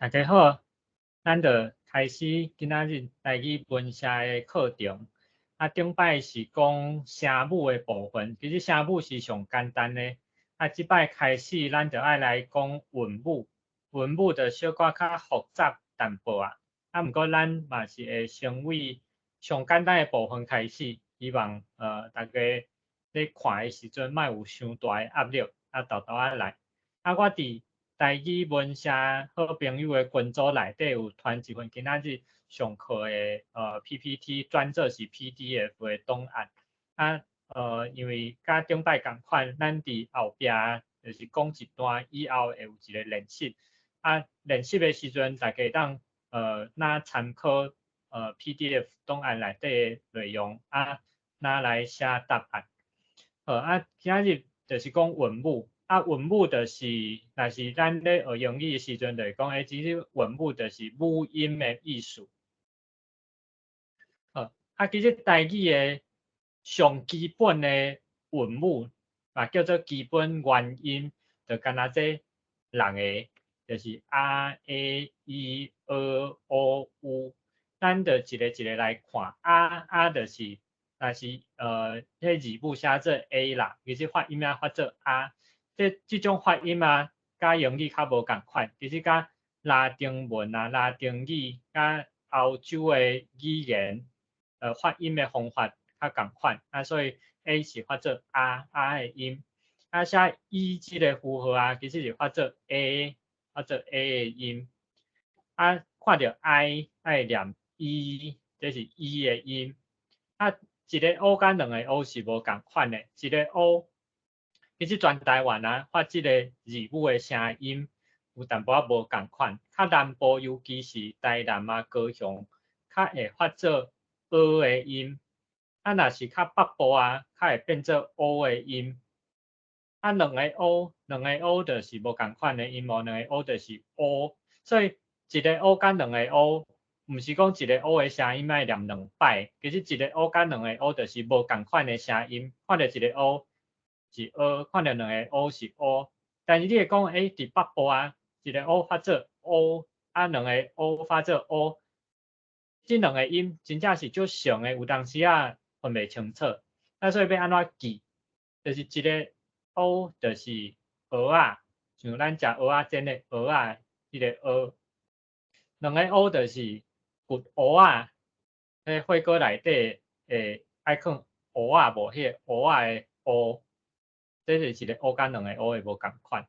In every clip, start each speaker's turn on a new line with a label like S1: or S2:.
S1: 大家好，咱就開始今仔日台語文寫的課程。啊，頂擺是講聲母的部分，其實聲母是上簡單的。啊，這擺開始咱就愛來講韻母，韻母就小可較複雜淡薄仔。啊，毋過咱嘛是會先為上簡單的部分開始，希望大家咧看的時陣莫有傷大的壓力，啊，沓沓仔來。啊，我佇台語文寫好朋友的群組內底有傳一份今仔日上課的PPT 轉做是 PDF 的檔案。啊，因為佮頂擺仝款，咱佇後壁就是講一段以後會有一個練習。啊，練習的時陣，大家會當若參考PDF 檔案內底的內容，啊，拿來寫答案。好，啊，今仔日就是講韻母。啊，韻母就是，若是咱咧學英語的時陣，就會講，欸，其實韻母就是母音的意思。好，啊，其實台語的上基本的韻母，嘛叫做基本元音，就敢若這六个，就是 a、e、i、ㄛ、o、u。咱就一个一個來看，啊啊，就是，若是彼字母寫做 A 啦，其實發音啊發做啊。這種發音啊，佮英語較無仝款，其實佮拉丁文啊、拉丁語佮歐洲的語言，發音的方法較仝款，啊，所以 A 是發做啊啊的音，啊，寫 E 這个符號啊，其實是發做 A，發做 A 的音，啊，看著 I 愛念 E，這是 E 的音，啊，一个 O 佮兩个 O 是無仝款的，一个 O。其實全台灣啊，發這個字母的聲音有淡薄仔無仝款。較南部，尤其是台南啊、高雄，較會發做 ㄜ 的音。啊，若是較北部啊，較會變做 O 的音。啊，兩个 O，兩个 O 就是無仝款的音哦，兩个 O 就是 O。所以一个 O 佮兩个 O，毋是講一個 O 的聲音愛念兩擺，其實一個 O 佮兩个 O 就是無仝款的聲音。看著一個 O 是 ㄜ，看著兩個 O 是 O，但是你會講，欸，佇北部啊，一個 O 發做 O，啊，兩個 O 發做 O，這兩個音真正是足像的，有當時仔分袂清楚。啊，所以欲按怎記？就是一個 O 就是蚵仔，像咱食蚵仔煎的蚵仔，彼个蚵。兩個 O 就是骨蚵仔，彼火鍋內底會愛囥蚵仔無？彼个蚵仔的蚵。這是一個 O 佮兩个 O 的無仝款。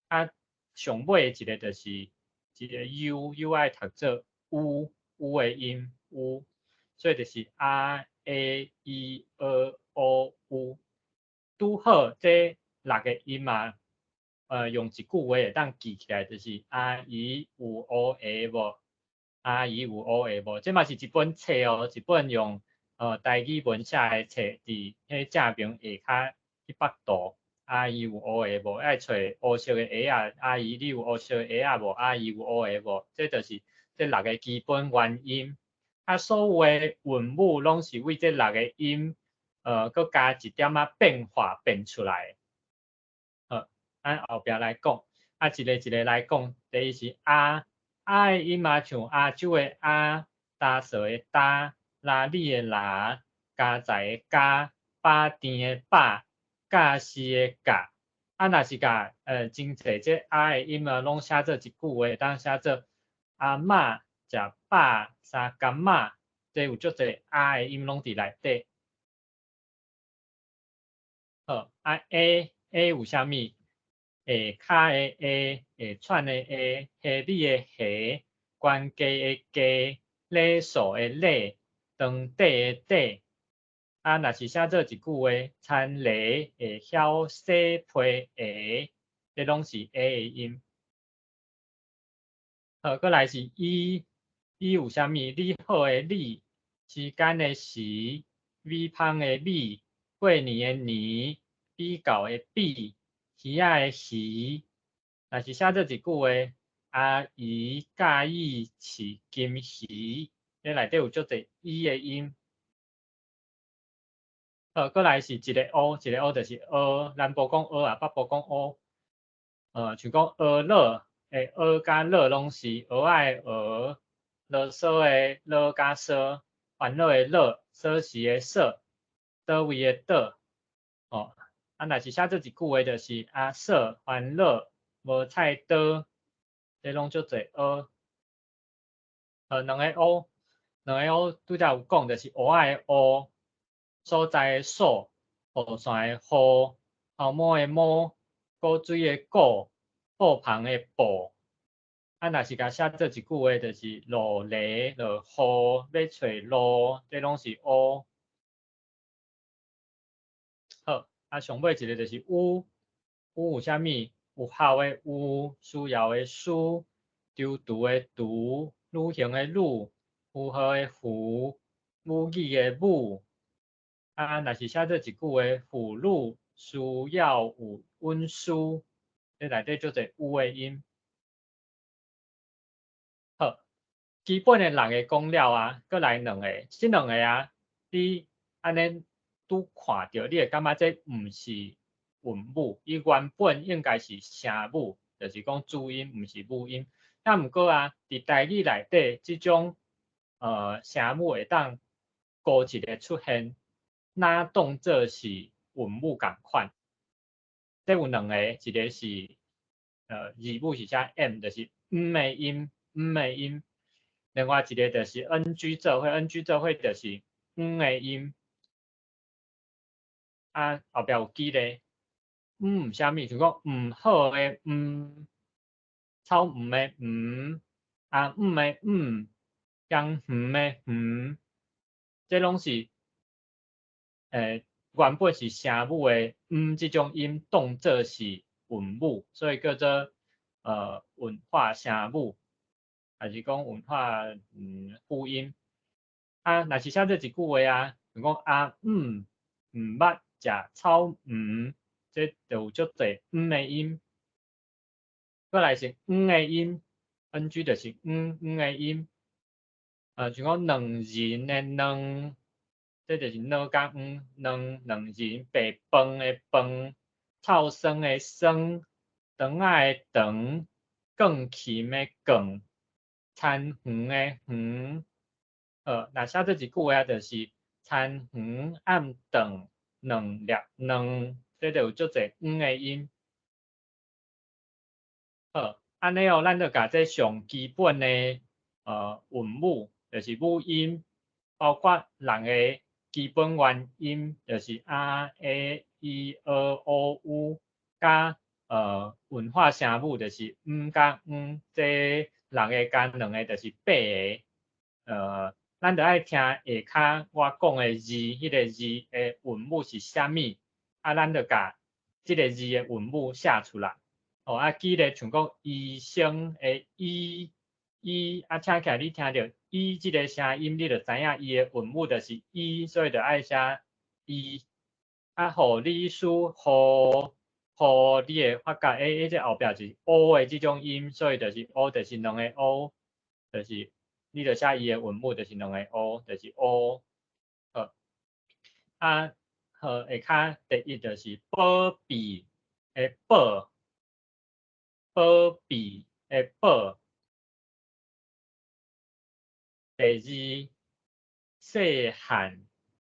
S1: 啊，上尾一個就是一個 U，U 愛讀做 U，U 的音 U，所以就是 a、e、i、ㄛ、o、u。拄好這六個音啊，用一句話會當記起來，就是阿姨有烏鞋無？阿姨有烏鞋無？這嘛是一本冊哦，一本用台語文寫的冊，佇彼正爿下跤彼幅圖。阿姨有烏鞋無？愛揣烏色的鞋仔。阿姨，你有烏色的鞋仔無？阿姨有烏鞋無？這就是這六个基本元音。啊，所有的韻母攏是為這六個音，閣加一點仔變化變出來。好，咱後壁來講，啊，一個一個來講。第一是啊，啊的音啊，像亞洲的亞，焦趖的焦，拉里的拉，家在的家，飽甜的飽，教示的教。啊，若是共真濟這啊的音啊，攏寫做一句話，會當寫做阿嬤食飽三工仔，這有足濟啊的音攏佇內底。好，啊 A A 有啥物？下跤的下，下喘的下，蝦米的蝦，懸低的低，禮數的禮，長短的短。啊，若是寫做一句話，田螺會曉洗皮鞋，這攏是 A 的音。好，閣來是 E，E 有啥物？你好的你，時間的時，米香的米，過年的年，比較的比，魚仔的魚。若是寫做一句話，阿姨佮意飼金魚，這內底有足濟 E 的音。好，閣來是一个 O，一个 O 就是蚵，南部講蚵仔，北部講烏。像講呵咾，的 ㄜ 佮 ｌ 攏是蚵仔的蚵，囉嗦的囉佮嗦，煩惱的惱，鎖匙的鎖，佗位的佗，哦，啊，若是寫做一句話就是阿嫂煩惱無菜刀，這攏足濟 ㄜ。兩个 ㄡ，兩个 ㄡ 拄才有講，就是芋仔的芋，所在的所，雨傘的雨，頭毛的毛，古錐的古，布棚的布。啊，若是共寫做一句話，就是落雷落雨，欲揣路，這攏是 ㄡ。好，啊，上尾一个就是 ㄨ，烏有啥物？有效的有，需要的需，躊躇的躇，旅行的旅，符號的符，母語的母。啊，若是寫做一句話，婦女需要有隱私，這內底足濟 ㄨ 的音。好，基本的六个講了啊，閣來兩个，這兩個啊，你按呢拄看著，你會感覺這毋是韻母，伊原本應該是聲母，就是講主音，毋是母音。啊，毋過啊，佇台語內底，這種聲母會當孤一个出現，若當做是韻母仝款。這有兩個，一个是字母是寫 M，就是毋的音，毋的音。另外一个就是 NG 做伙，NG 做伙就是 ㄣ 的音。啊，後壁有記咧，毋啥物？像講毋好的毋，草毋的毋，啊毋的毋，江園的園，這攏是原本是聲母的毋這種音，當做是韻母，所以叫做韻化聲母，還是講韻化輔音。啊，若是寫做一句話啊，像講阿姆毋捌食草莓，這就有足濟 ㄣ 的音。過來是 ㄣ 的音，NG 就是 ㄣ ㄣ 的音。像講兩人的兩，這就是 ㄴ 佮 ㄣ，兩兩人白飯的飯，臭酸的酸，腸仔的腸，鋼琴的鋼，田園的園。若寫做一句話就是田園暗頓兩粒卵，這就有足濟 ㄣ 的音。好，按呢哦，咱就共這上基本的韻母，就是母音，包括六个基本元音，就是 a、e、i、ㄛ、o、u，佮韻化聲母，就是 ㄣ 佮 ㄣ，這六个加兩个就是八个。咱著愛聽下跤我講的字，彼个字的韻母是啥物，啊，咱著共這个字的韻母寫出來。哦，啊，記咧像講醫生的醫，醫，啊，聽起來你聽著醫這个聲音，你就知影伊的韻母就是醫，所以就愛寫醫。啊，護理師護護，你會發覺欸，這後壁是 O 的這種音，所以就是 O 就是兩個 O，就是你就寫伊的韻母就是兩個 O，就是 O。好，啊，好，下跤第一就是保庇的保。保庇的保，第二，細漢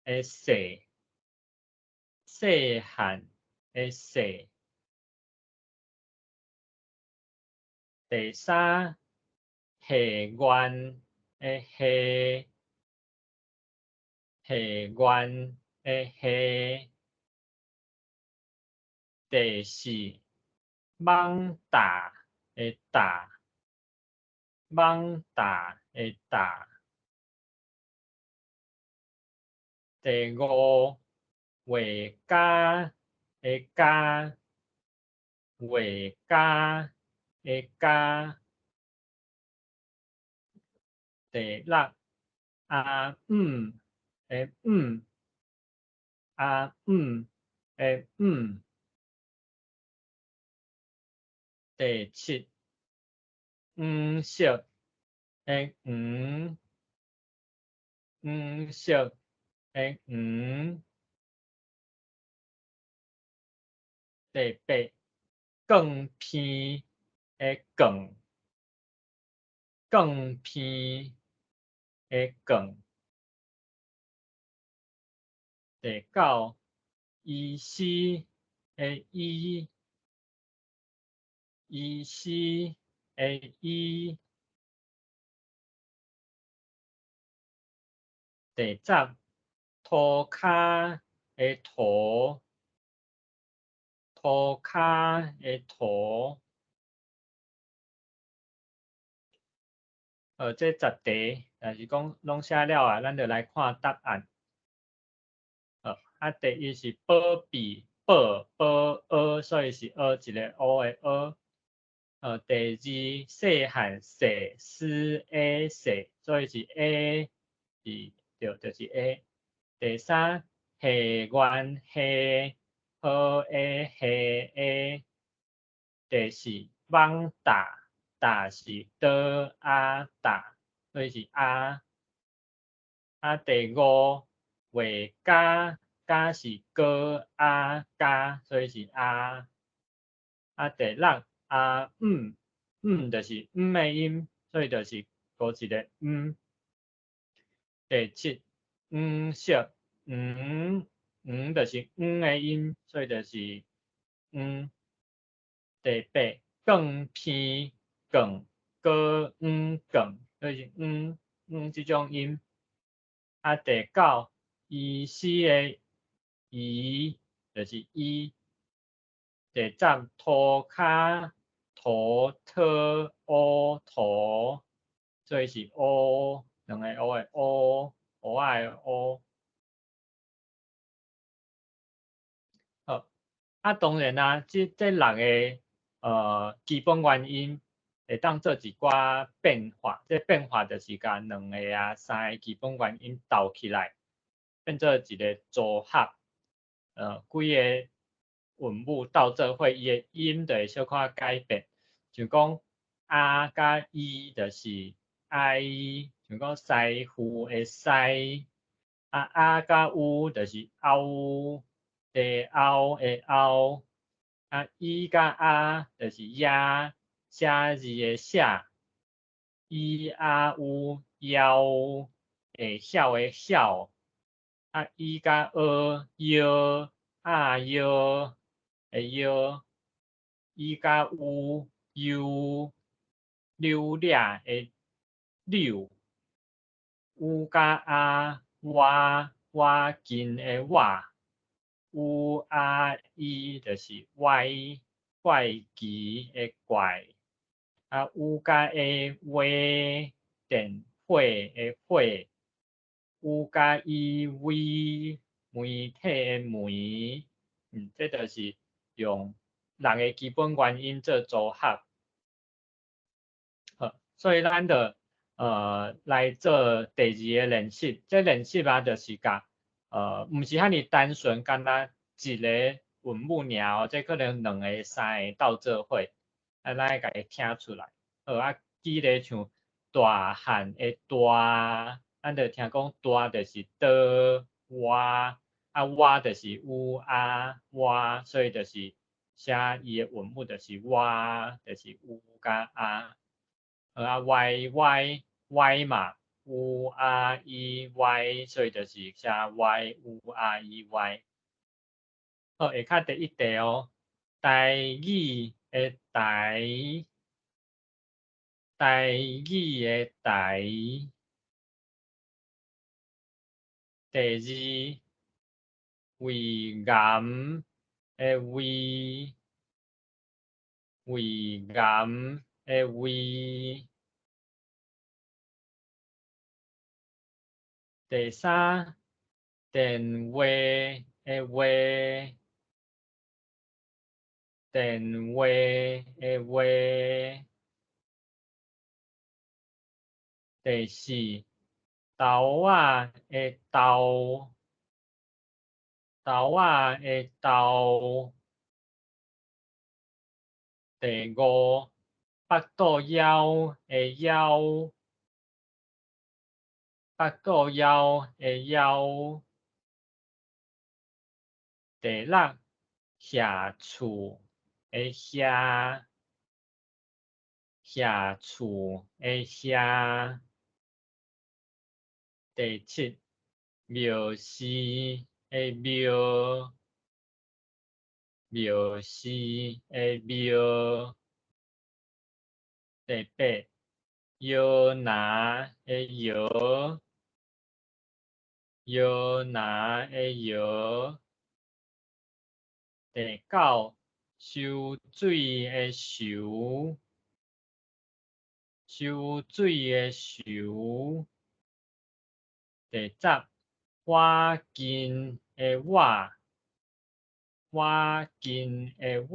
S1: 的細，細漢的細，第三，戲院的戲，戲院的戲，第四，網大的大，網大的大，第五，畫家的家，畫家的家，第六，阿姆的姆，阿姆的姆。第七，黃色的黃，黃色的黃。第八，鋼片的摃，摃鼻的摃。第九，醫師的醫，醫師的醫。第十，塗跤的塗，塗跤的塗。這10題，若是講攏寫了啊，咱就來看答案。啊，第一是保庇，保保蚵，所以是蚵一个烏的蚵。第二，細漢細絲 A 細，所以是 A 是對，就是 A。第三，下元下好 A 下 A。第四，網搭搭是桌仔搭，所以是阿。啊，第五，畫家家是哥阿加，所以是阿。啊，第六，阿毋毋就是毋的音，所以就是閣一个毋。第七，黃色黃黃就是黃的音，所以就是黃。第八，摃鼻摃閣黃摃，所以是黃黃這種音。啊，第九，醫師的醫就是醫。第十，塗跤塗特烏塗，所以是烏，兩个烏的烏，烏仔的烏。好，啊，當然啦，這六个基本元音會當做一寡變化，這變化就是共兩个啊、三个基本元音鬥起來，變做一个組合，幾个韻母鬥做伙，伊的音就會小可改變。像講阿佮伊就是哀，像講師傅的師，啊阿佮烏就是歐，地歐的歐，啊伊佮阿就是亞，寫字的寫，伊阿烏枵，會曉的曉，啊伊佮阿藥，鴨藥的藥，伊佮烏悠，溜掠的溜，烏佮阿倚，倚近的倚，烏阿伊就是歪，怪奇的怪，啊烏佮 A 畫，電火的火，烏佮伊威，媒體的媒，這就是用六个基本元音做組合。好，所以咱就來做第二个練習。這練習啊，就是共毋是遐爾單純，干焦一个韻母爾哦，這可能兩个、三个鬥做伙，啊，咱愛共伊聽出來。好，啊，舉例像大漢的大，咱就聽講大就是桌倚，啊倚就是烏阿倚，所以就是寫伊的韻母就是倚，就是烏佮阿。啊歪歪歪嘛，烏阿伊歪，所以就是寫歪烏阿伊歪。好，下跤第一題哦，台語的台，台語的台。第二，胃癌的胃，胃癌的胃。第三，電話的話，電話的話。第四，豆仔的豆，豆仔的豆。第五，腹肚枵的枵，腹肚枵的枵。第六，遐厝的遐，遐厝的遐。第七，廟寺的廟，廟寺的廟。第八，搖籃的搖，搖籃的搖。第九，泅水的泅，泅水的泅。第十，倚近的倚，倚近的倚。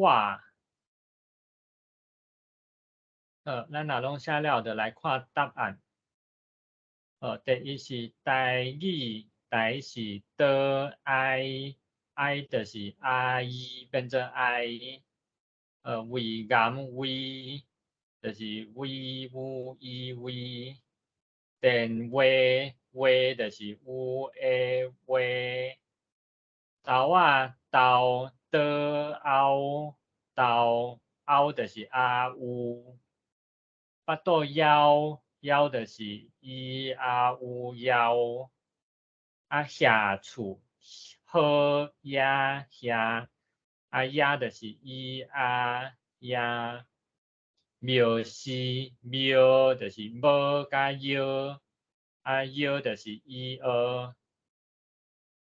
S1: 好，咱若攏寫了，就來看答案。好，第一是台語，台是的哀，哀就是阿伊變做哀。胃癌胃，就是 V U E 胃。電話話就是 U A 話。豆仔豆的凹豆凹就是阿 U。腹肚枵枵就是 E R U 枵。啊，遐厝好遐遐，啊遐就是 E R 遐。廟寺廟就是無佮搖，啊搖就是 E 蚵。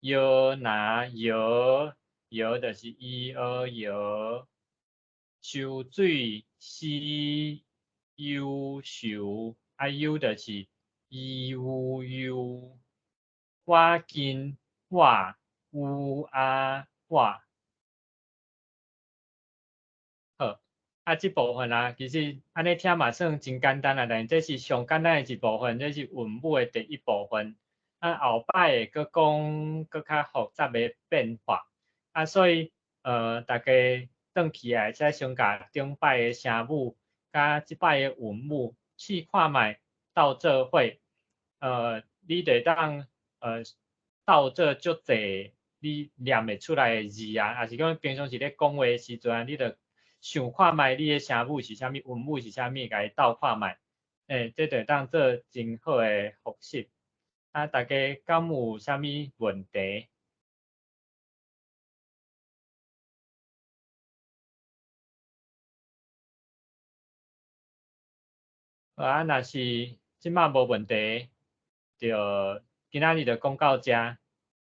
S1: 搖籃搖搖就是 E 蚵搖。泅水 C U 泅，啊 U 就是 E U 幽。倚近倚 U 啊倚。好，啊，這部分啊，其實按呢聽嘛算真簡單啊，但是這是上簡單的一部分，這是韻母的第一部分。啊，後擺會閣講閣較複雜的變化。啊，所以大家轉去會使先共頂擺的聲母，佮這擺的韻母試看覓鬥做伙。你就會當鬥做足濟你念會出來的字啊，抑是講平常時咧講話的時陣，你就想看覓你的聲母是啥物，韻母是啥物，共伊鬥看覓，這就會當做真好的複習。啊，大家敢有啥物問題？好啊，若是這擺無問題，就今仔日就講到遮。